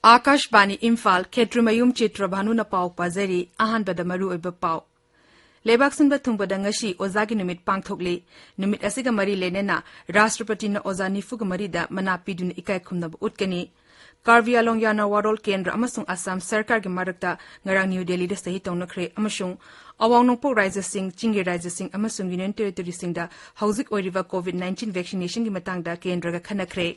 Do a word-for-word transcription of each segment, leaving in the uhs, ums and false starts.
ꯑꯥꯀꯥꯁꯕꯥꯅꯤ ꯏꯝꯐꯥꯜ, ꯈꯦꯇ꯭ꯔꯤꯃꯌꯨꯝ ꯆꯤꯇ꯭ꯔꯚꯥꯅꯨꯅ ꯄꯥꯎ ꯄꯥꯖꯔꯤ꯫ ꯑꯍꯥꯟꯕꯗ ꯃꯔꯨꯑꯣꯏꯕ ꯄꯥꯎ꯫ ꯂꯩꯕꯥꯛ ꯁꯤꯟꯕ ꯊꯨꯡꯕꯗ ꯉꯁꯤ ꯑꯣꯖꯥꯒꯤ ꯅꯨꯃꯤꯠ ꯄꯥꯡꯊꯣꯛꯂꯤ꯫ ꯅꯨꯃꯤꯠ ꯑꯁꯤꯒ ꯃꯔꯤ ꯂꯩꯅꯅ ꯔꯥꯁꯇ꯭ꯔꯄꯇꯤꯅ ꯑꯣꯖꯥ ꯅꯤꯐꯨꯒ ꯃꯔꯤꯗ ꯃꯅꯥ ꯄꯤꯗꯨꯅ ꯏꯀꯥꯏ ꯈꯨꯝꯅꯕ ꯎꯠꯀꯅꯤ꯫ ꯀꯥꯔꯕꯤ ꯑꯥꯂꯣꯡ ꯌꯥꯅ ꯋꯥꯔꯣꯜ ꯀꯦꯟꯗ꯭ꯔ ꯑꯃꯁꯨꯡ ꯑꯁꯥꯝ ꯁꯔꯀꯥꯔꯒꯤ ꯃꯔꯛꯇ ꯉꯔꯥꯡ ꯅ꯭ꯌꯨ ꯗꯦꯜꯂꯤꯗ ꯁꯍꯤ ꯇꯧꯅꯈ꯭ꯔꯦ ꯑꯃꯁꯨꯡ ꯑꯋꯥꯡ ꯅꯣꯡꯄꯣꯛ ꯔꯥꯖ꯭ꯌꯁꯤꯡ, ꯆꯤꯡꯒꯤ ꯔꯥꯖ꯭ꯌꯁꯤꯡ ꯑꯃꯁꯨꯡ ꯌꯨꯅꯤꯌꯟ ꯇꯦꯔꯤꯇꯣꯔꯤꯁꯤꯡꯗ ꯍꯧꯖꯤꯛ ꯑꯣꯏꯔꯤꯕ ꯀꯣꯚꯤꯗ ꯅꯥꯏꯟꯇꯤꯟ ꯚꯦꯛꯁꯤꯅꯦꯁꯟꯒꯤ ꯃꯇꯥꯡꯗ ꯀꯦꯟꯗ꯭ꯔꯒ ꯈꯟꯅꯈ꯭ꯔꯦ꯫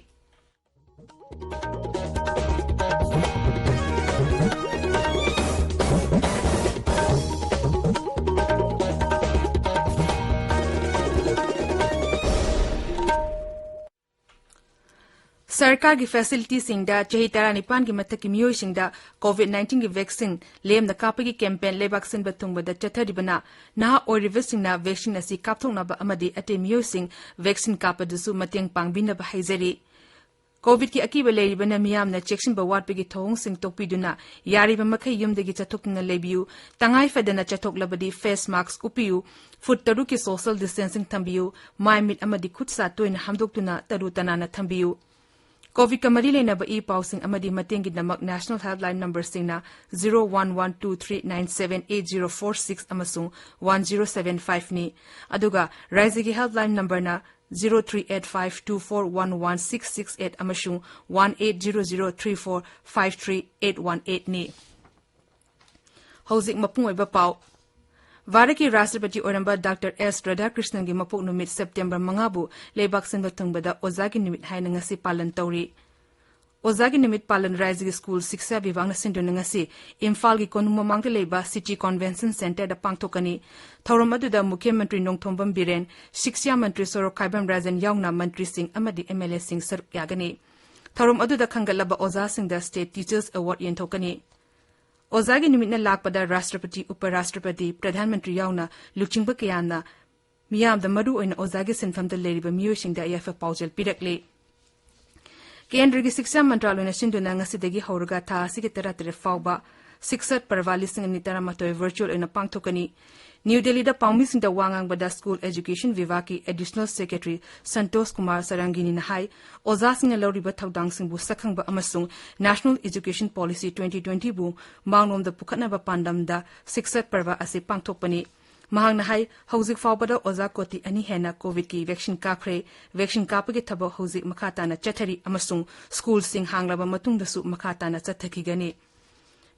ꯁꯔꯀꯥꯔꯒꯤ ꯐꯦꯁꯤꯂꯤꯇꯤꯁꯤꯡꯗ ꯆꯍꯤ ꯇꯔꯥꯅꯤꯄꯥꯟꯒꯤ ꯃꯊꯛꯀꯤ ꯃꯤꯑꯣꯏꯁꯤꯡꯗ ꯀꯣꯚꯤꯗ ꯅꯥꯏꯟꯇꯤꯟꯒꯤ ꯚꯦꯛꯁꯤꯟ ꯂꯦꯝꯅ ꯀꯥꯞꯄꯒꯤ ꯀꯦꯝꯄꯦꯟ ꯂꯩꯕꯥꯛ ꯁꯤꯟꯕ ꯊꯨꯡꯕꯗ ꯆꯠꯊꯔꯤꯕꯅ ꯅꯍꯥ ꯑꯣꯏꯔꯤꯕꯁꯤꯡꯅ ꯚꯦꯛꯁꯤꯟ ꯑꯁꯤ ꯀꯥꯞꯊꯣꯛꯅꯕ ꯑꯃꯗꯤ ꯑꯇꯩ ꯃꯤꯑꯣꯏꯁꯤꯡ ꯚꯦꯛꯁꯤꯟ ꯀꯥꯞꯄꯗꯁꯨ ꯃꯇꯦꯡ ꯄꯥꯡꯕꯤꯅꯕ ꯍꯥꯏꯖꯔꯤ꯫ ꯀꯣꯚꯤꯗꯀꯤ ꯑꯀꯤꯕ ꯂꯩꯔꯤꯕꯅ ꯃꯤꯌꯥꯝꯅ ꯆꯦꯛꯁꯤꯟꯕ ꯋꯥꯠꯄꯒꯤ ꯊꯧꯑꯣꯡꯁꯤꯡ ꯇꯣꯛꯄꯤꯗꯨꯅ ꯌꯥꯔꯤꯕ ꯃꯈꯩ ꯌꯨꯝꯗꯒꯤ ꯆꯠꯊꯣꯛꯇꯨꯅ ꯂꯩꯕꯤꯌꯨ꯫ ꯇꯉꯥꯏ ꯐꯗꯅ ꯆꯠꯊꯣꯛꯂꯕꯗꯤ ꯐꯦꯁ ꯃꯥꯁꯛ ꯎꯞꯄꯤꯌꯨ꯫ ꯐꯨꯠ ꯇꯔꯨꯛꯀꯤ ꯁꯣꯁꯤꯌꯦꯜ ꯗꯤꯁꯇꯦꯟꯁꯤꯡ ꯊꯝꯕꯤꯌꯨ꯫ ꯃꯥꯏ ꯃꯤꯠ ꯑꯃꯗꯤ ꯈꯨꯠ ꯁꯥ ꯇꯣꯏꯅ ꯍꯥꯝꯗꯣꯛꯇꯨꯅ ꯇꯔꯨ ꯇꯅꯥꯟꯅ ꯊꯝꯕꯤꯌꯨ꯫ ꯀꯣꯚꯤꯗꯀ ꯃꯔꯤ ꯂꯩꯅꯕ ꯏ ꯄꯥꯎꯁꯤꯡ ꯑꯃꯗꯤ ꯃꯇꯦꯡꯒꯤꯗꯃꯛ ꯅꯦꯁꯅꯦꯜ ꯍꯦꯜꯞꯂꯥꯏꯟ ꯅꯝꯕꯔꯁꯤꯡꯅ zero one one two three nine seven eight zero four six ꯑꯃꯁꯨꯡ ꯋꯥꯟ ꯖꯤꯔꯣ ꯁꯚꯦꯟ ꯐꯥꯏꯚꯅꯤ꯫ ꯑꯗꯨꯒ ꯔꯥꯏꯖ꯭ꯌꯒꯤ ꯍꯦꯜꯞꯂꯥꯏꯟ ꯅꯝꯕꯔꯅ zero three eight five two four one one six six eight ꯑꯃꯁꯨꯡ one eight zero zero three four five three eight one ꯑꯩꯠꯅꯤ꯫ ꯍꯧꯖꯤꯛ ꯃꯄꯨꯡ ꯑꯣꯏꯕ ꯄꯥꯎ꯫ ꯚꯥꯔꯠꯀꯤ ꯔꯥꯁꯇ꯭ꯔꯄꯇꯤ ꯑꯣꯏꯔꯝꯕ ꯗꯥꯛꯇꯔ ꯑꯦꯁ ꯔꯥꯙꯥꯀ꯭ꯔꯤꯁꯅꯟꯒꯤ ꯃꯄꯣꯛ ꯅꯨꯃꯤꯠ ꯁꯦꯞꯇꯦꯝꯕꯔ ꯃꯉꯥꯕꯨ ꯂꯩꯕꯥꯛ ꯁꯤꯟꯕ ꯊꯨꯡꯕꯗ ꯑꯣꯖꯥꯒꯤ ꯅꯨꯃꯤꯠ ꯍꯥꯏꯅ ꯉꯁꯤ ꯄꯥꯂꯟ ꯇꯧꯔꯤ꯫ ꯑꯣꯖꯥꯒꯤ ꯅꯨꯃꯤꯠ ꯄꯥꯂꯟ ꯔꯥꯏꯖ꯭ꯌꯒꯤ ꯁ꯭ꯀꯨꯜ ꯁꯤꯛꯁꯥ ꯚꯤꯚꯥꯒꯅ ꯁꯤꯟꯗꯨꯅ ꯉꯁꯤ ꯏꯝꯐꯥꯜꯒꯤ ꯀꯣꯅꯨꯡ ꯃꯃꯥꯡꯗ ꯂꯩꯕ ꯁꯤꯇꯤ ꯀꯣꯟꯚꯦꯟꯁꯟ ꯁꯦꯟꯇꯔꯗ ꯄꯥꯡꯊꯣꯛꯀꯅꯤ꯫ ꯊꯧꯔꯝ ꯑꯗꯨꯗ ꯃꯨꯈ꯭ꯌ ꯃꯟꯇ꯭ꯔꯤ ꯅꯣꯡꯊꯣꯝꯕꯝ ꯕꯤꯔꯦꯟ, ꯁꯤꯛꯁꯥ ꯃꯟꯇ꯭ꯔꯤ ꯁꯣꯔꯣꯛ ꯈꯥꯏꯕꯝ ꯔꯥꯖꯟ ꯌꯥꯎꯅ ꯃꯟꯇ꯭ꯔꯤꯁꯤꯡ ꯑꯃꯗꯤ ꯑꯦꯝ ꯑꯦꯜ ꯑꯦꯁꯤꯡ ꯁꯔꯨꯛ ꯌꯥꯒꯅꯤ꯫ ꯊꯧꯔꯝ ꯑꯗꯨꯗ ꯈꯟꯒꯠꯂꯕ ꯑꯣꯖꯥꯁꯤꯡꯗ ꯁ꯭ꯇꯦꯠ ꯇꯤꯆꯔꯁ ꯑꯦꯋꯥꯔꯗ ꯌꯦꯟꯊꯣꯛꯀꯅꯤ꯫ ꯑꯣꯖꯥꯒꯤ ꯅꯨꯃꯤꯠꯅ ꯂꯥꯛꯄꯗ ꯔꯥꯁꯇ꯭ꯔꯄꯇꯤ, ꯎꯄ ꯔꯥꯁꯇ꯭ꯔꯄꯇꯤ, ꯄ꯭ꯔꯙꯥꯟ ꯃꯟꯇ꯭ꯔꯤ ꯌꯥꯎꯅ ꯂꯨꯆꯤꯡꯕ ꯀꯌꯥꯅ ꯃꯤꯌꯥꯝꯗ ꯃꯔꯨ ꯑꯣꯏꯅ ꯑꯣꯖꯥꯒꯤ ꯁꯤꯟꯐꯝꯗ ꯂꯩꯔꯤꯕ ꯃꯤꯑꯣꯏꯁꯤꯡꯗ ꯌꯥꯏꯐ ꯄꯥꯎꯖꯦꯜ ꯄꯤꯔꯛꯂꯤ꯫ ꯀꯦꯟꯗ꯭ꯔꯒꯤ ꯁꯤꯛꯁꯥ ꯃꯟꯇ꯭ꯔꯥꯂꯣꯏꯅ ꯁꯤꯟꯗꯨꯅ ꯉꯁꯤꯗꯒꯤ ꯍꯧꯔꯒ ꯊꯥ ꯑꯁꯤꯒꯤ ꯇꯔꯥꯇꯔꯦꯠ ꯐꯥꯎꯕ ꯁꯤꯛꯁꯠ ꯄꯔꯕ ꯂꯤꯁꯤꯡ ꯑꯅꯤ ꯇꯔꯥꯃꯥꯊꯣꯏ virtual ꯑꯣꯏꯅ ꯄꯥꯡꯊꯣꯛꯀꯅꯤ꯫ ꯅ꯭ꯌꯨ ꯗꯦꯜꯂꯤꯗ ꯄꯥꯎꯃꯤꯁꯤꯡꯗ ꯋꯥ ꯉꯥꯡꯕꯗ School Education Vibhagꯀꯤ Additional Secretary Santosh Kumar ꯁꯔꯪꯒꯤꯅꯤꯅ ꯍꯥꯏ, ꯑꯣꯖꯥꯁꯤꯡꯅ ꯂꯧꯔꯤꯕ ꯊꯧꯗꯥꯡꯁꯤꯡꯕꯨ ꯁꯛꯈꯪꯕ ꯑꯃꯁꯨꯡ National Education Policy twenty twentyꯕꯨ ꯃꯥꯡꯂꯣꯝꯗ ꯄꯨꯈꯠꯅꯕ ꯄꯥꯟꯗꯝꯗ ꯁꯤꯛꯁꯠ ꯄꯔꯕ ꯑꯁꯤ ꯄꯥꯡꯊꯣꯛꯄꯅꯤ꯫ ꯃꯍꯥꯛꯅ ꯍꯥꯏ, ꯍꯧꯖꯤꯛ ꯐꯥꯎꯕꯗ ꯑꯣꯖꯥ ꯀꯣꯇꯤ ꯑꯅꯤ ꯍꯦꯟꯅ COVIDꯀꯤ vaccine ꯀꯥꯞꯈ꯭ꯔꯦ꯫ Vaccine ꯀꯥꯞꯄꯒꯤ ꯊꯕꯛ ꯍꯧꯖꯤꯛ ꯃꯈꯥ ꯇꯥꯅ ꯆꯠꯊꯔꯤ ꯑꯃꯁꯨꯡ schoolꯁꯤꯡ ꯍꯥꯡꯂꯕ ꯃꯇꯨꯡꯗꯁꯨ ꯃꯈꯥ ꯇꯥꯅ ꯆꯠꯊꯈꯤꯒꯅꯤ꯫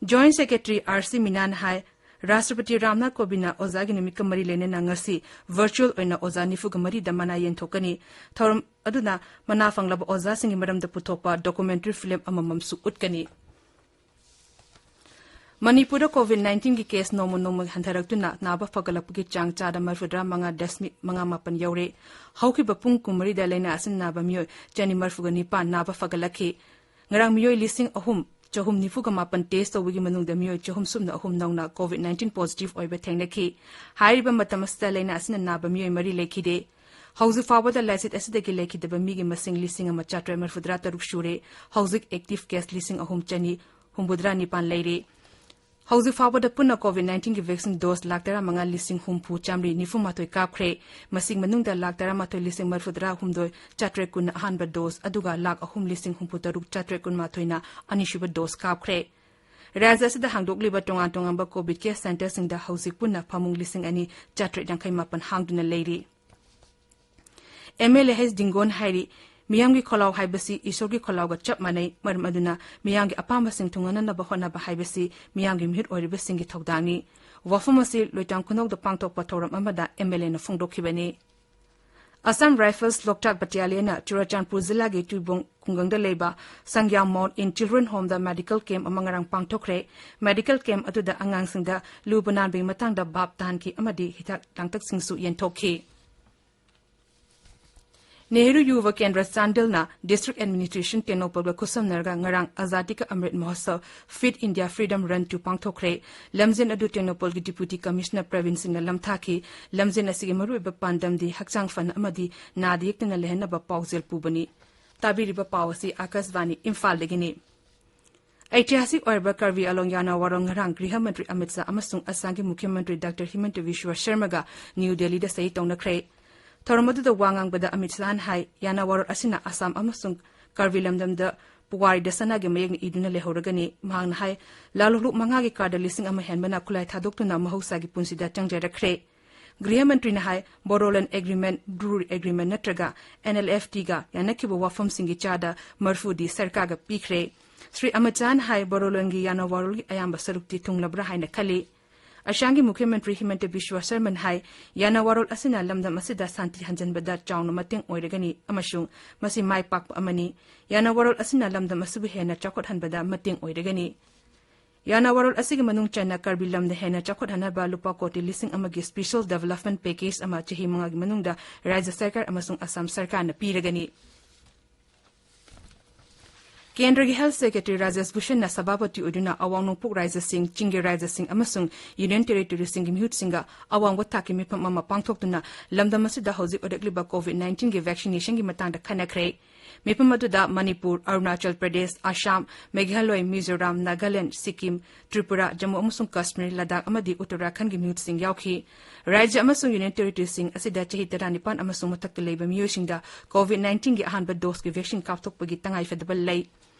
Joint Secretary R C ꯃꯤꯅꯥꯅ ꯍꯥꯏ, ꯔꯥꯁꯇ꯭ꯔꯄꯇꯤ ꯔꯥꯝꯅꯥꯊ ꯀꯣꯕꯤꯟꯗꯅ ꯑꯣꯖꯥꯒꯤ ꯅꯨꯃꯤꯠꯀ ꯃꯔꯤ ꯂꯩꯅꯅ ꯉꯁꯤ virtual ꯑꯣꯏꯅ ꯑꯣꯖꯥ ꯅꯤꯐꯨꯒ ꯃꯔꯤꯗ ꯃꯅꯥ ꯌꯦꯟꯊꯣꯛꯀꯅꯤ꯫ ꯊꯧꯔꯝ ꯑꯗꯨꯅ ꯃꯅꯥ ꯐꯪꯂꯕ ꯑꯣꯖꯥꯁꯤꯡꯒꯤ ꯃꯔꯝꯗ ꯄꯨꯊꯣꯛꯄ documentary film ꯑꯃꯃꯝꯁꯨ ꯎꯠꯀꯅꯤ꯫ ꯃꯅꯤꯄꯨꯔꯗ COVID nineteenꯒꯤ case ꯅꯣꯡꯃ ꯅꯣꯡꯃꯒꯤ ꯍꯟꯊꯔꯛꯇꯨꯅ ꯅꯥꯕ ꯐꯒꯠꯂꯛꯄꯒꯤ ꯆꯥꯡ ꯆꯥꯗ ꯃꯔꯤꯐꯨꯇꯔꯥ ꯃꯉꯥ ꯗꯁꯃꯤꯛ ꯃꯉꯥ ꯃꯥꯄꯟ ꯌꯧꯔꯦ꯫ ꯍꯧꯈꯤꯕ ꯄꯨꯡ ꯀꯨꯟꯃꯔꯤꯗ ꯂꯥꯏꯅꯥ ꯑꯁꯤꯅ ꯅꯥꯕ ꯃꯤꯑꯣꯏ ꯆꯅꯤ ꯃꯔꯤꯐꯨꯒ ꯅꯤꯄꯥꯟ ꯅꯥꯕ ꯐꯒꯠꯂꯛꯈꯤ꯫ ꯉꯔꯥꯡ ꯃꯤꯑꯣꯏ ꯂꯤꯁꯤꯡ ꯑꯍꯨꯝ ꯆꯍꯨꯝ ꯅꯤꯐꯨꯒ ꯃꯥꯄꯟ test ꯇꯧꯕꯒꯤ ꯃꯅꯨꯡꯗ ꯃꯤꯑꯣꯏ ꯆꯍꯨꯝ ꯁꯨꯞꯅ ꯑꯍꯨꯝ ꯅꯧꯅ COVID nineteen positive ꯑꯣꯏꯕ ꯊꯦꯡꯅꯈꯤ꯫ ꯍꯥꯏꯔꯤꯕ ꯃꯇꯝ ꯑꯁꯤꯗ ꯂꯥꯏꯅꯥ ꯑꯁꯤꯅ ꯅꯥꯕ ꯃꯤꯑꯣꯏ ꯃꯔꯤ ꯂꯩꯈꯤꯗꯦ꯫ ꯍꯧꯖꯤꯛ ꯐꯥꯎꯕꯗ ꯂꯥꯏꯆꯠ ꯑꯁꯤꯗꯒꯤ ꯂꯩꯈꯤꯗꯕ ꯃꯤꯒꯤ ꯃꯁꯤꯡ ꯂꯤꯁꯤꯡ ꯑꯃ ꯆꯥꯇ꯭ꯔꯦꯠ ꯃꯔꯤꯐꯨꯇꯔꯥ ꯇꯔꯨꯛ ꯁꯨꯔꯦ꯫ ꯍꯧꯖꯤꯛ active case ꯂꯤꯁꯤꯡ ꯑꯍꯨꯝ ꯆꯅꯤ ꯍꯨꯝꯐꯨꯇꯔꯥ ꯅꯤꯄꯥꯟ ꯂꯩꯔꯤ꯫ ꯍꯧꯖꯤꯛ ꯐꯥꯎꯕꯗ ꯄꯨꯟꯅ COVID nineteenꯒꯤ vaccine dose ꯂꯥꯈ ꯇꯔꯥꯃꯉꯥ ꯂꯤꯁꯤꯡ ꯍꯨꯝꯐꯨ ꯆꯥꯃꯔꯤ ꯅꯤꯐꯨ ꯃꯥꯊꯣꯏ ꯀꯥꯞꯈ꯭ꯔꯦ꯫ ꯃꯁꯤꯒꯤ ꯃꯅꯨꯡꯗ ꯂꯥꯈ ꯇꯔꯥꯃꯥꯊꯣꯏ ꯂꯤꯁꯤꯡ ꯃꯔꯤꯐꯨꯇꯔꯥ ꯍꯨꯝꯗꯣꯏ ꯆꯥꯇ꯭ꯔꯦꯠ ꯀꯨꯟꯅ ꯑꯍꯥꯟꯕ dose, ꯑꯗꯨꯒ ꯂꯥꯈ ꯑꯍꯨꯝ ꯂꯤꯁꯤꯡ ꯍꯨꯝꯐꯨ ꯇꯔꯨꯛ ꯆꯥꯇ꯭ꯔꯦꯠ ꯀꯨꯟꯃꯥꯊꯣꯏꯅ ꯑꯅꯤꯁꯨꯕ dose ꯀꯥꯞꯈ꯭ꯔꯦ꯫ ꯔꯥꯖ꯭ꯌ ꯑꯁꯤꯗ ꯍꯥꯡꯗꯣꯛꯂꯤꯕ ꯇꯣꯉꯥꯟ ꯇꯣꯉꯥꯟꯕ COVID care centreꯁꯤꯡꯗ ꯍꯧꯖꯤꯛ ꯄꯨꯟꯅ ꯐꯃꯨꯡ ꯂꯤꯁꯤꯡ ꯑꯅꯤ ꯆꯥꯇ꯭ꯔꯦꯠ ꯌꯥꯡꯈꯩ ꯃꯥꯄꯟ ꯍꯥꯡꯗꯨꯅ ꯂꯩꯔꯤ꯫ MLA H ꯗꯤꯡꯒꯣꯟ ꯍꯥꯏꯔꯤ, ꯃꯤꯌꯥꯝꯒꯤ ꯈꯣꯜꯂꯥꯎ ꯍꯥꯏꯕꯁꯤ ꯏꯁꯣꯔꯒꯤ ꯈꯣꯜꯂꯥꯎꯒ ꯆꯞ ꯃꯥꯟꯅꯩ꯫ ꯃꯔꯝ ꯑꯗꯨꯅ ꯃꯤꯌꯥꯝꯒꯤ ꯑꯄꯥꯝꯕꯁꯤꯡ ꯊꯨꯡꯍꯟꯅꯅꯕ ꯍꯣꯠꯅꯕ ꯍꯥꯏꯕꯁꯤ ꯃꯤꯌꯥꯝꯒꯤ ꯃꯤꯍꯨꯠ ꯑꯣꯏꯔꯤꯕꯁꯤꯡꯒꯤ ꯊꯧꯗꯥꯡꯅꯤ꯫ ꯋꯥꯐꯝ ꯑꯁꯤ ꯂꯣꯏꯇꯥꯡ ꯈꯨꯅꯧꯗ ꯄꯥꯡꯊꯣꯛꯄ ꯊꯧꯔꯝ ꯑꯃꯗ MLAꯅ ꯐꯣꯡꯗꯣꯛꯈꯤꯕꯅꯤ꯫ Assam Rifles ꯂꯣꯛꯇꯥꯛ Battalionꯅ ꯆꯨꯔꯆꯥꯟꯄꯨꯔ ꯖꯤꯂꯥꯒꯤ ꯇꯨꯏꯕꯣꯡ ꯈꯨꯡꯒꯪꯗ ꯂꯩꯕ Sangya Mount in Children Homeꯗ medical camp ꯑꯃ ꯉꯔꯥꯡ ꯄꯥꯡꯊꯣꯛꯈ꯭ꯔꯦ꯫ Medical camp ꯑꯗꯨꯗ ꯑꯉꯥꯡꯁꯤꯡꯗ ꯂꯨꯕ ꯅꯥꯟꯕꯒꯤ ꯃꯇꯥꯡꯗ ꯚꯥꯞ ꯇꯥꯍꯟꯈꯤ ꯑꯃꯗꯤ ꯍꯤꯗꯥꯛ ꯂꯥꯡꯊꯛꯁꯤꯡꯁꯨ ꯌꯦꯟꯊꯣꯛꯈꯤ꯫ ꯅꯦꯍꯔꯨ ꯌꯨꯕ ꯀꯦꯟꯗ꯭ꯔ ꯆꯥꯟꯗꯦꯜꯅ District Administration ꯇꯦꯡꯅꯧꯄꯜꯒ ꯈꯨꯠꯁꯝꯅꯔꯒ ꯉꯔꯥꯡ Azadi Ka Amrit Mahotsav Fit India Freedom Run two ꯄꯥꯡꯊꯣꯛꯈ꯭ꯔꯦ꯫ ꯂꯝꯖꯦꯜ ꯑꯗꯨ ꯇꯦꯡꯅꯧꯄꯜꯒꯤ Deputy Commissioner ꯄ꯭ꯔꯕꯤꯟ ꯁꯤꯡꯅ ꯂꯝꯊꯥꯈꯤ꯫ ꯂꯝꯖꯦꯜ ꯑꯁꯤꯒꯤ ꯃꯔꯨꯑꯣꯏꯕ ꯄꯥꯟꯗꯝꯗꯤ ꯍꯛꯆꯥꯡ ꯐꯅ ꯑꯃꯗꯤ ꯅꯥꯗ ꯌꯦꯛꯇꯅ ꯂꯩꯍꯟꯅꯕ ꯄꯥꯎꯖꯦꯜ ꯄꯨꯕꯅꯤ꯫ ꯇꯥꯕꯤꯔꯤꯕ ꯄꯥꯎ ꯑꯁꯤ ꯑꯥꯀꯥꯁꯕꯥꯅꯤ ꯏꯝꯐꯥꯜꯗꯒꯤꯅꯤ꯫ ꯑꯩꯇꯤꯍꯥꯁꯤꯛ ꯑꯣꯏꯔꯕ ꯀꯔꯕꯤ ꯑꯂꯣꯡ ꯌꯥꯅꯥ ꯋꯥꯔꯣꯜ ꯉꯔꯥꯡ ꯒ꯭ꯔꯤꯍ ꯃꯟꯇ꯭ꯔꯤ ꯑꯃꯤꯠ ꯁꯥꯍ ꯑꯃꯁꯨꯡ ꯑꯁꯥꯝꯒꯤ ꯃꯨꯈ꯭ꯌ ꯃꯟꯇ꯭ꯔꯤ ꯗꯥꯛꯇꯔ ꯍꯤꯃꯟꯇ ꯕꯤꯁ꯭ꯋ ꯁꯔꯃꯒ ꯅ꯭ꯌꯨ ꯗꯦꯜꯂꯤꯗ ꯁꯍꯤ ꯇꯧꯅꯈ꯭ꯔꯦ꯫ ꯊꯧꯔꯝ ꯑꯗꯨꯗ ꯋꯥ ꯉꯥꯡꯕꯗ ꯑꯃꯤꯠ ꯁꯥꯍꯅ ꯍꯥꯏ, ꯌꯥꯅꯥ ꯋꯥꯔꯣꯜ ꯑꯁꯤꯅ ꯑꯁꯥꯝ ꯑꯃꯁꯨꯡ ꯀꯔꯕꯤ ꯂꯝꯗꯝꯗ ꯄꯨꯋꯥꯔꯤꯗ ꯁꯅꯥꯒꯤ ꯃꯌꯦꯛꯅ ꯏꯗꯨꯅ ꯂꯩꯍꯧꯔꯒꯅꯤ꯫ ꯃꯍꯥꯛꯅ ꯍꯥꯏ, ꯂꯥꯂꯣꯡꯂꯨꯞ ꯃꯉꯥꯒꯤ ꯀꯥꯗ ꯂꯤꯁꯤꯡ ꯑꯃ ꯍꯦꯟꯕꯅ ꯈꯨꯠꯂꯥꯏ ꯊꯥꯗꯣꯛꯇꯨꯅ ꯃꯍꯧꯁꯥꯒꯤ ꯄꯨꯟꯁꯤꯗ ꯆꯪꯖꯔꯛꯈ꯭ꯔꯦ꯫ ꯒ꯭ꯔꯤꯍ ꯃꯟꯇ꯭ꯔꯤꯅ ꯍꯥꯏ, ꯕꯣꯗꯣꯂꯦꯟ ꯑꯦꯒ꯭ꯔꯤꯃꯦꯟ, ꯕ꯭ꯔꯨꯔꯤ ꯑꯦꯒ꯭ꯔꯤꯃꯦꯟ ꯅꯠꯇ꯭ꯔꯒ ꯑꯦꯟ ꯑꯦꯜ ꯑꯦꯐ ꯇꯤꯒ ꯌꯥꯅꯈꯤꯕ ꯋꯥꯐꯝꯁꯤꯡꯒꯤ ꯆꯥꯗ ꯃꯔꯐꯨꯗꯤ ꯁꯔꯀꯥꯔꯒ ꯄꯤꯈ꯭ꯔꯦ꯫ ꯁ꯭ꯔꯤ ꯑꯃꯤꯠ ꯁꯥꯍꯅ ꯍꯥꯏ, ꯕꯣꯗꯣꯂꯦꯟꯒꯤ ꯌꯥꯅꯥ ꯋꯥꯔꯣꯜꯒꯤ ꯑꯌꯥꯝꯕ ꯁꯔꯨꯛꯇꯤ ꯊꯨꯡꯂꯕ꯭ꯔꯥ ꯍꯥꯏꯅ ꯈꯜꯂꯤ꯫ ꯑꯁꯥꯝꯒꯤ ꯃꯨꯈ꯭ꯌ ꯃꯟꯇ꯭ꯔꯤ ꯍꯤꯃꯟꯇ ꯕꯤꯁ꯭ꯋ ꯁꯔꯃꯟ ꯍꯥꯏ, ꯌꯥꯅꯥ ꯋꯥꯔꯣꯜ ꯑꯁꯤꯅ ꯂꯝꯗꯝ ꯑꯁꯤꯗ ꯁꯥꯟꯇꯤ ꯍꯟꯖꯤꯟꯕꯗ ꯆꯥꯎꯅ ꯃꯇꯦꯡ ꯑꯣꯏꯔꯒꯅꯤ ꯑꯃꯁꯨꯡ ꯃꯁꯤ ꯃꯥꯏ ꯄꯥꯛꯄ ꯑꯃꯅꯤ꯫ ꯌꯥꯅꯥ ꯋꯥꯔꯣꯜ ꯑꯁꯤꯅ ꯂꯝꯗꯝ ꯑꯁꯤꯕꯨ ꯍꯦꯟꯅ ꯆꯥꯎꯈꯠꯍꯟꯕꯗ ꯃꯇꯦꯡ ꯑꯣꯏꯔꯒꯅꯤ꯫ ꯌꯥꯅꯥ ꯋꯥꯔꯣꯜ ꯑꯁꯤꯒꯤ ꯃꯅꯨꯡ ꯆꯟꯅ ꯀꯔꯕꯤ ꯂꯝꯗ ꯍꯦꯟꯅ ꯆꯥꯎꯈꯠꯍꯟꯅꯕ ꯂꯨꯄꯥ ꯀꯣꯇꯤ ꯂꯤꯁꯤꯡ ꯑꯃꯒꯤ special development package ꯑꯃ ꯆꯍꯤ ꯃꯉꯥꯒꯤ ꯃꯅꯨꯡꯗ ꯔꯥꯖ꯭ꯌ ꯁꯔꯀꯥꯔ ꯑꯃꯁꯨꯡ ꯑꯁꯥꯝ ꯁꯔꯀꯥꯔꯅ ꯄꯤꯔꯒꯅꯤ꯫ ꯀꯦꯟꯗ꯭ꯔꯒꯤ ꯍꯦꯜꯊ ꯁꯦꯀ꯭ꯔꯦꯇꯔꯤ ꯔꯥꯖꯦꯁ ꯚꯨꯁꯟꯅ ꯁꯚꯥꯄꯇꯤ ꯑꯣꯏꯗꯨꯅ ꯑꯋꯥꯡ ꯅꯣꯡꯄꯣꯛ ꯔꯥꯖ꯭ꯌꯁꯤꯡ, ꯆꯤꯡꯒꯤ ꯔꯥꯖ꯭ꯌꯁꯤꯡ ꯑꯃꯁꯨꯡ ꯌꯨꯅꯤꯌꯟ ꯇꯦꯔꯤꯇꯣꯔꯤꯁꯤꯡꯒꯤ ꯃꯤꯍꯨꯠꯁꯤꯡꯒ ꯑꯋꯥꯡꯕ ꯊꯥꯛꯀꯤ ꯃꯤꯐꯝ ꯑꯃ ꯄꯥꯡꯊꯣꯛꯇꯨꯅ ꯂꯝꯗꯝ ꯑꯁꯤꯗ ꯍꯧꯖꯤꯛ ꯑꯣꯏꯔꯛꯂꯤꯕ ꯀꯣꯚꯤꯗ ꯅꯥꯏꯟꯇꯤꯟꯒꯤ ꯚꯦꯛꯁꯤꯅꯦꯁꯟꯒꯤ ꯃꯇꯥꯡꯗ ꯈꯟꯅꯈ꯭ꯔꯦ꯫ ꯃꯤꯐꯝ ꯑꯗꯨꯗ ꯃꯅꯤꯄꯨꯔ, ꯑꯔꯨꯅꯥꯆꯜ ꯄ꯭ꯔꯗꯦꯁ, ꯑꯁꯥꯝ, ꯃꯦꯘꯥꯂꯣꯏ, ꯃꯤꯖꯣꯔꯥꯝ, ꯅꯥꯒꯥꯂꯦꯟꯗ, ꯁꯤꯛꯀꯤꯝ, ꯇ꯭ꯔꯤꯄꯨꯔꯥ, ꯖꯝꯃꯨ ꯑꯃꯁꯨꯡ ꯀꯥꯁꯃꯤꯔ, ꯂꯗꯥꯈ ꯑꯃꯗꯤ ꯎꯠꯇꯔꯥꯈꯟꯗꯒꯤ ꯃꯤꯍꯨꯠꯁꯤꯡ ꯌꯥꯎꯈꯤ꯫ ꯔꯥꯖ꯭ꯌ ꯑꯃꯁꯨꯡ ꯌꯨꯅꯤꯌꯟ ꯇꯦꯔꯤꯇꯣꯔꯤꯁꯤꯡ ꯑꯁꯤꯗ ꯆꯍꯤ ꯇꯔꯥꯅꯤꯄꯥꯟ ꯑꯃꯁꯨꯡ ꯃꯊꯛꯇ ꯂꯩꯕ ꯃꯤꯑꯣꯏꯁꯤꯡꯗ ꯀꯣꯚꯤꯗ ꯅꯥꯏꯟꯇꯤꯟꯒꯤ ꯑꯍꯥꯟꯕ ꯗꯣꯁꯀꯤ ꯚꯦꯛꯁꯤꯟ ꯀꯥꯞꯊꯣꯛꯄꯒꯤ ꯇꯉꯥꯏꯐꯗꯕ ꯂꯩ꯫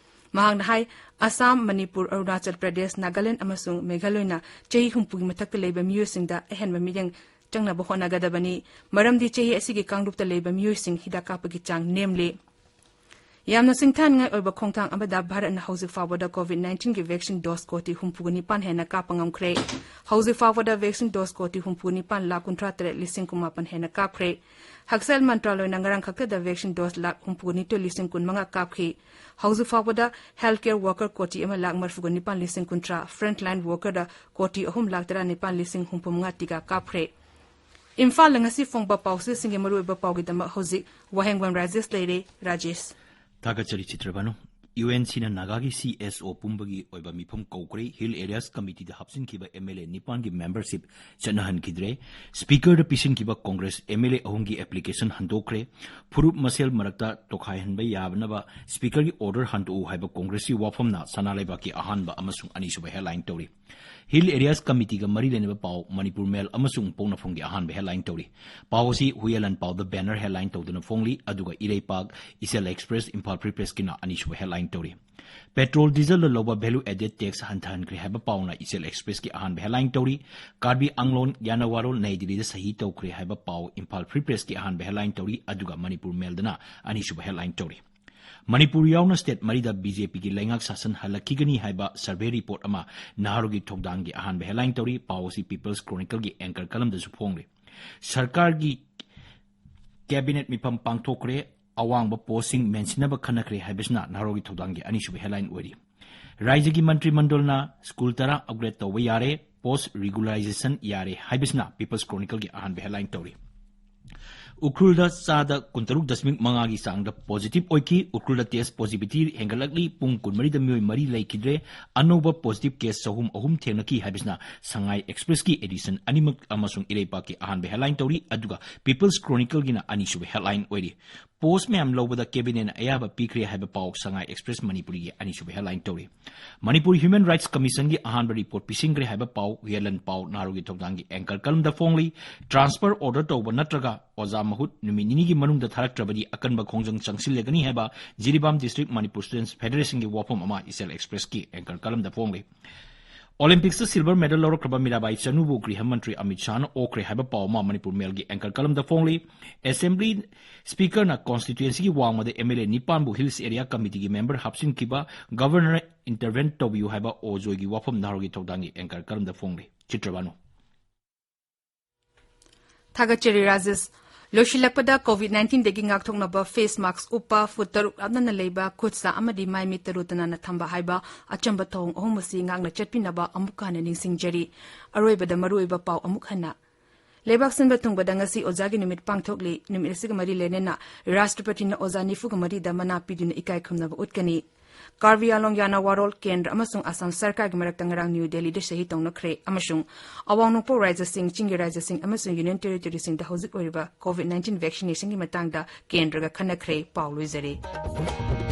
ꯃꯍꯥꯛꯅ ꯍꯥꯏ, ꯑꯁꯥꯝ, ꯃꯅꯤꯄꯨꯔ, ꯑꯔꯨꯅꯥꯆꯜ ꯄ꯭ꯔꯗꯦꯁ, ꯅꯥꯒꯥꯂꯦꯟꯗ ꯑꯃꯁꯨꯡ ꯃꯦꯘꯥꯂꯣꯏꯅ ꯆꯍꯤ ꯍꯨꯝꯐꯨꯒꯤ ꯃꯊꯛꯇ ꯂꯩꯕ ꯃꯤꯑꯣꯏꯁꯤꯡꯗ ꯑꯍꯦꯟꯕ ꯃꯤꯠꯌꯦꯡ ꯆꯪꯅꯕ ꯍꯣꯠꯅꯒꯗꯕꯅꯤ꯫ ꯃꯔꯝꯗꯤ ꯆꯍꯤ ꯑꯁꯤꯒꯤ ꯀꯥꯡꯂꯨꯞꯇ ꯂꯩꯕ ꯃꯤꯑꯣꯏꯁꯤꯡ ꯍꯤꯗꯥꯛ ꯀꯥꯞꯄꯒꯤ ꯆꯥꯡ ꯅꯦꯝꯂꯤ꯫ ꯌꯥꯝꯅ ꯁꯤꯡꯊꯥꯅꯤꯡꯉꯥꯏ ꯑꯣꯏꯕ ꯈꯣꯡꯊꯥꯡ ꯑꯃꯗ ꯚꯥꯔꯠꯅ ꯍꯧꯖꯤꯛ ꯐꯥꯎꯕꯗ ꯀꯣꯚꯤꯗ ꯅꯥꯏꯟꯇꯤꯟꯒꯤ ꯚꯦꯛꯁꯤꯟ ꯗꯣꯁ ꯀꯣꯇꯤ ꯍꯨꯝꯐꯨꯒ ꯅꯤꯄꯥꯟ ꯍꯦꯟꯅ ꯀꯥꯞꯄ ꯉꯝꯈ꯭ꯔꯦ꯫ ꯍꯧꯖꯤꯛ ꯐꯥꯎꯕꯗ ꯚꯦꯛꯁꯤꯟ ꯗꯣꯁ ꯀꯣꯇꯤ ꯍꯨꯝꯐꯨꯒ ꯅꯤꯄꯥꯟ ꯂꯥꯈ ꯀꯨꯟꯊ꯭ꯔꯥ ꯇꯔꯦꯠ ꯂꯤꯁꯤꯡ ꯀꯨꯟꯃꯥꯄꯟ ꯍꯦꯟꯅ ꯀꯥꯞꯈ꯭ꯔꯦ꯫ ꯍꯛꯁꯦꯜ ꯃꯟꯇ꯭ꯔꯥꯂꯣꯏꯅ ꯉꯔꯥꯡ ꯈꯛꯇꯗ ꯚꯦꯛꯁꯤꯟ ꯗꯣꯁ ꯂꯥꯈ ꯍꯨꯝꯐꯨꯒ ꯅꯤꯊꯣꯏ ꯂꯤꯁꯤꯡ ꯀꯨꯟꯃꯉꯥ ꯀꯥꯞꯈꯤ꯫ ꯍꯧꯖꯤꯛ ꯐꯥꯎꯕꯗ ꯍꯦꯜꯊ ꯀꯦꯌꯔ ꯋꯥꯔꯀꯔ ꯀꯣꯇꯤ ꯑꯃ ꯂꯥꯈ ꯃꯔꯤꯐꯨꯒ ꯅꯤꯄꯥꯟ ꯂꯤꯁꯤꯡ ꯀꯨꯟꯊ꯭ꯔꯥ, ꯐ꯭ꯔꯟꯠꯂꯥꯏꯟ ꯋꯥꯔꯀꯔꯗ ꯀꯣꯇꯤ ꯑꯍꯨꯝ ꯂꯥꯈ ꯇꯔꯥꯅꯤꯄꯥꯟ ꯂꯤꯁꯤꯡ ꯍꯨꯝꯐꯨꯃꯉꯥ ꯇꯤꯀꯥ ꯀꯥꯞꯈ꯭ꯔꯦ꯫ ꯏꯝꯐꯥꯜꯗ ꯉꯁꯤ ꯐꯣꯡꯕ ꯄꯥꯎꯆꯦꯁꯤꯡꯒꯤ ꯃꯔꯨꯑꯣꯏꯕ ꯄꯥꯎꯒꯤꯗꯃꯛ ꯍꯧꯖꯤꯛ ꯋꯥꯍꯦꯡꯕꯝ ꯔꯥꯖꯦꯁ ꯂꯩꯔꯦ꯫ ꯔꯥꯖꯦꯁ꯫ ꯊꯥꯒꯠꯆꯔꯤ ꯆꯤꯇ꯭ꯔꯕꯥꯅꯨ꯫ UNCꯅ ꯅꯥꯒꯥꯒꯤ CSO ꯄꯨꯝꯕꯒꯤ ꯑꯣꯏꯕ ꯃꯤꯐꯝ ꯀꯧꯈ꯭ꯔꯦ꯫ Hill Areas Committeeꯗ ꯍꯥꯞꯆꯤꯟꯈꯤꯕ MLA ꯅꯤꯄꯥꯟꯒꯤ membership ꯆꯠꯅꯍꯟꯈꯤꯗ꯭ꯔꯦ꯫ Speakerꯗ ꯄꯤꯁꯤꯟꯈꯤꯕ Congress MLA ꯑꯍꯨꯝꯒꯤ application ꯍꯟꯗꯣꯛꯈ꯭ꯔꯦ꯫ ꯐꯨꯔꯨꯞ ꯃꯁꯦꯜ ꯃꯔꯛꯇ ꯇꯣꯈꯥꯏꯍꯟꯕ ꯌꯥꯅꯕ Speakerꯒꯤ order ꯍꯟꯗꯣꯛꯎ ꯍꯥꯏꯕ Congressꯀꯤ ꯋꯥꯐꯝꯅ ꯁꯅꯥ ꯂꯩꯕꯥꯛꯀꯤ ꯑꯍꯥꯟꯕ ꯑꯃꯁꯨꯡ ꯑꯅꯤꯁꯨꯕ headline ꯇꯧꯔꯤ꯫ Hill Areas Committeeꯒ ꯃꯔꯤ ꯂꯩꯅꯕ ꯄꯥꯎ ꯃꯅꯤꯄꯨꯔ ꯃꯦꯜ ꯑꯃꯁꯨꯡ ꯄꯣꯛꯅꯐꯝꯒꯤ ꯑꯍꯥꯟꯕ headline ꯇꯧꯔꯤ꯫ ꯄꯥꯎ ꯑꯁꯤ ꯍꯨꯌꯦꯂꯟ ꯄꯥꯎꯗ banner headline ꯇꯧꯗꯨꯅ ꯐꯣꯡꯂꯤ, ꯑꯗꯨꯒ ꯏꯔꯩꯄꯥꯛ, ꯏꯆꯦꯜ Express, ꯏꯝꯐꯥꯜ Free Pressꯀꯤꯅ ꯑꯅꯤꯁꯨꯕ headline ꯇꯧꯔꯤ꯫ Petrol dieselꯗ ꯂꯧꯕ value added tax ꯍꯟꯊꯍꯟꯈ꯭ꯔꯦ ꯍꯥꯏꯕ ꯄꯥꯎꯅ ꯏꯆꯦꯜ Expressꯀꯤ ꯑꯍꯥꯟꯕ headline ꯇꯧꯔꯤ꯫ ꯀꯥꯔꯕꯤ ꯑꯪꯂꯣꯟ ꯌꯥꯅꯋꯥꯔꯣꯜ ꯅꯩ ꯗꯤꯜꯂꯤꯗ ꯁꯍꯤ ꯇꯧꯈ꯭ꯔꯦ ꯍꯥꯏꯕ ꯄꯥꯎ ꯏꯝꯐꯥꯜ Free Pressꯀꯤ ꯑꯍꯥꯟꯕ headline ꯇꯧꯔꯤ, ꯑꯗꯨꯒ ꯃꯅꯤꯄꯨꯔ ꯃꯦꯜꯗꯅ ꯑꯅꯤꯁꯨꯕ headline ꯇꯧꯔꯤ꯫ ꯃꯅꯤꯄꯨꯔ ꯌꯥꯎꯅ state ꯃꯔꯤꯗ BJPꯒꯤ ꯂꯩꯉꯥꯛ ꯁꯥꯁꯟ ꯍꯜꯂꯛꯈꯤꯒꯅꯤ ꯍꯥꯏꯕ survey report ꯑꯃ ꯅꯍꯥꯔꯣꯜꯒꯤ ꯊꯧꯗꯥꯡꯒꯤ ꯑꯍꯥꯟꯕ headline ꯇꯧꯔꯤ꯫ ꯄꯥꯎ ꯑꯁꯤ People's Chronicleꯒꯤ anchor columnꯗꯁꯨ ꯐꯣꯡꯂꯤ꯫ ꯁꯔꯀꯥꯔꯒꯤ cabinet ꯃꯤꯐꯝ ꯄꯥꯡꯊꯣꯛꯈ꯭ꯔꯦ, ꯑꯋꯥꯡꯕ postꯁꯤꯡ ꯃꯦꯟꯁꯤꯟꯅꯕ ꯈꯟꯅꯈ꯭ꯔꯦ ꯍꯥꯏꯕꯁꯤꯅ ꯅꯍꯥꯔꯣꯜꯒꯤ ꯊꯧꯗꯥꯡꯒꯤ ꯑꯅꯤꯁꯨꯕ headline ꯑꯣꯏꯔꯤ꯫ ꯔꯥꯏꯖ꯭ꯌꯒꯤ ꯃꯟꯇ꯭ꯔꯤ ꯃꯟꯗꯜꯅ ꯁ꯭ꯀꯨꯜ ꯇꯔꯥ upgrade ꯇꯧꯕ ꯌꯥꯔꯦ, post regularization ꯌꯥꯔꯦ ꯍꯥꯏꯕꯁꯤꯅ People's Chronicleꯒꯤ ꯑꯍꯥꯟꯕ headline ꯇꯧꯔꯤ꯫ ꯎꯈ꯭ꯔꯨꯜꯗ ꯆꯥꯗ ꯀꯨꯟꯇꯔꯨꯛ ꯗꯁꯃꯤꯛ ꯃꯉꯥꯒꯤ ꯆꯥꯡꯗ positive ꯑꯣꯏꯈꯤ꯫ ꯎꯈ꯭ꯔꯨꯜꯗ test positivity ꯍꯦꯟꯒꯠꯂꯛꯂꯤ꯫ ꯄꯨꯡ ꯀꯨꯟꯃꯔꯤꯗ ꯃꯤꯑꯣꯏ ꯃꯔꯤ ꯂꯩꯈꯤꯗ꯭ꯔꯦ꯫ ꯑꯅꯧꯕ positive case ꯆꯍꯨꯝ ꯑꯍꯨꯝ ꯊꯦꯡꯅꯈꯤ ꯍꯥꯏꯕꯁꯤꯅ ꯁꯉꯥꯏ Expressꯀꯤ edition ꯑꯅꯤꯃꯛ ꯑꯃꯁꯨꯡ ꯏꯔꯩꯄꯥꯛꯀꯤ ꯑꯍꯥꯟꯕ headline ꯇꯧꯔꯤ, ꯑꯗꯨꯒ People's Chronicleꯒꯤꯅ ꯑꯅꯤꯁꯨꯕ headline ꯑꯣꯏꯔꯤ꯫ Post ꯃꯌꯥꯝ ꯂꯧꯕꯗ cabinetꯅ ꯑꯌꯥꯕ ꯄꯤꯈ꯭ꯔꯦ ꯍꯥꯏꯕ ꯄꯥꯎ ꯁꯉꯥꯏ Express ꯃꯅꯤꯄꯨꯔꯤꯒꯤ ꯑꯅꯤꯁꯨꯕ headline ꯇꯧꯔꯤ꯫ ꯃꯅꯤꯄꯨꯔ Human Rights Commissionꯒꯤ ꯑꯍꯥꯟꯕ report ꯄꯤꯁꯤꯟꯈ꯭ꯔꯦ ꯍꯥꯏꯕ ꯄꯥꯎ ꯍꯨꯌꯦꯂꯟ ꯄꯥꯎ ꯅꯍꯥꯔꯣꯜꯒꯤ ꯊꯧꯗꯥꯡꯒꯤ anchor columnꯗ ꯐꯣꯡꯂꯤ꯫ Transfer order ꯇꯧꯕ ꯅꯠꯇ꯭ꯔꯒ ꯑꯣꯖꯥ ꯃꯍꯨꯠ ꯅꯨꯃꯤꯠ ꯅꯤꯅꯤꯒꯤ ꯃꯅꯨꯡꯗ ꯊꯥꯔꯛꯇ꯭ꯔꯕꯗꯤ ꯑꯀꯟꯕ ꯈꯣꯡꯖꯪ ꯆꯪꯁꯤꯜꯂꯒꯅꯤ ꯍꯥꯏꯕ ꯖꯤꯔꯤꯕꯥꯝ District Manipur Students Federationꯒꯤ ꯋꯥꯐꯝ ꯑꯃ ꯏꯆꯦꯜ Expressꯀꯤ anchor columnꯗ ꯐꯣꯡꯂꯤ꯫ Olympicsꯇ silver medal ꯂꯧꯔꯛꯈ꯭ꯔꯕ ꯃꯤꯔꯥꯕꯥꯏ ꯆꯅꯨꯕꯨ ꯒ꯭ꯔꯤꯍ ꯃꯟꯇ꯭ꯔꯤ ꯑꯃꯤꯠ ꯁꯥꯍꯅ ꯑꯣꯛꯈ꯭ꯔꯦ ꯍꯥꯏꯕ ꯄꯥꯎ ꯑꯃ ꯃꯅꯤꯄꯨꯔ ꯃꯦꯜꯒꯤ anchor columnꯗ ꯐꯣꯡꯂꯤ꯫ Assembly Speakerꯅ constituencyꯒꯤ ꯋꯥꯡꯃꯗ MLA ꯅꯤꯄꯥꯟꯕꯨ Hills Area Committeeꯒꯤ member ꯍꯥꯞꯆꯤꯟꯈꯤꯕ Governor intervene ꯇꯧꯕꯤꯌꯨ ꯍꯥꯏꯕ ꯑꯣꯖꯣꯏꯒꯤ ꯋꯥꯐꯝ ꯅꯍꯥꯔꯣꯜꯒꯤ ꯊꯧꯗꯥꯡꯒꯤ anchor columnꯗ ꯐꯣꯡꯂꯤ꯫ ꯆꯤꯇ꯭ꯔꯕꯥꯅꯨ꯫ ꯊꯥꯒꯠꯆꯔꯤ ꯔꯥꯖꯦꯁ꯫ ꯂꯣꯏꯁꯤꯜꯂꯛꯄꯗ COVID nineteenꯗꯒꯤ ꯉꯥꯛꯊꯣꯛꯅꯕ face mask ꯎꯞꯄ, ꯐꯨꯠ ꯇꯔꯨꯛ ꯂꯥꯞꯅꯅ ꯂꯩꯕ, ꯈꯨꯠ ꯁꯥ ꯑꯃꯗꯤ ꯃꯥꯏ ꯃꯤꯠ ꯇꯔꯨ ꯇꯅꯥꯟꯅ ꯊꯝꯕ ꯍꯥꯏꯕ ꯑꯆꯝꯕ ꯊꯧꯑꯣꯡ ꯑꯍꯨꯝ ꯑꯁꯤ ꯉꯥꯛꯅ ꯆꯠꯄꯤꯅꯕ ꯑꯃꯨꯛꯀ ꯍꯟꯅ ꯅꯤꯡꯁꯤꯡꯖꯔꯤ꯫ ꯑꯔꯣꯏꯕꯗ ꯃꯔꯨꯑꯣꯏꯕ ꯄꯥꯎ ꯑꯃꯨꯛ ꯍꯟꯅ꯫ ꯂꯩꯕꯥꯛ ꯁꯤꯟꯕ ꯊꯨꯡꯕꯗ ꯉꯁꯤ ꯑꯣꯖꯥꯒꯤ ꯅꯨꯃꯤꯠ ꯄꯥꯡꯊꯣꯛꯂꯤ꯫ ꯅꯨꯃꯤꯠ ꯑꯁꯤꯒ ꯃꯔꯤ ꯂꯩꯅꯅ ꯔꯥꯁꯇ꯭ꯔꯄꯇꯤꯅ ꯑꯣꯖꯥ ꯅꯤꯐꯨꯒ ꯃꯔꯤꯗ ꯃꯅꯥ ꯄꯤꯗꯨꯅ ꯏꯀꯥꯏ ꯈꯨꯝꯅꯕ ꯎꯠꯀꯅꯤ꯫ ꯀꯥꯔꯕꯤ ꯑꯪꯂꯣꯡ ꯌꯥꯅ ꯋꯥꯔꯣꯜ ꯀꯦꯟꯗ꯭ꯔ ꯑꯃꯁꯨꯡ ꯑꯁꯥꯝ ꯁꯔꯀꯥꯔꯒꯤ ꯃꯔꯛꯇ ꯉꯔꯥꯡ ꯅ꯭ꯌꯨ ꯗꯦꯜꯂꯤꯗ ꯁꯍꯤ ꯇꯧꯅꯈ꯭ꯔꯦ ꯑꯃꯁꯨꯡ ꯑꯋꯥꯡ ꯅꯣꯡꯄꯣꯛ ꯔꯥꯖ꯭ꯌꯁꯤꯡ, ꯆꯤꯡꯒꯤ ꯔꯥꯖ꯭ꯌꯁꯤꯡ ꯑꯃꯁꯨꯡ ꯌꯨꯅꯤꯌꯟ ꯇꯦꯔꯤꯇꯣꯔꯤꯁꯤꯡꯗ ꯍꯧꯖꯤꯛ ꯑꯣꯏꯔꯤꯕ ꯀꯣꯚꯤꯗ ꯅꯥꯏꯟꯇꯤꯟ ꯚꯦꯛꯁꯤꯅꯦꯁꯟꯒꯤ ꯃꯇꯥꯡꯗ ꯀꯦꯟꯗ꯭ꯔꯒ ꯈꯟꯅꯈ꯭ꯔꯦ꯫ ꯄꯥꯎ ꯂꯣꯏꯖꯔꯦ꯫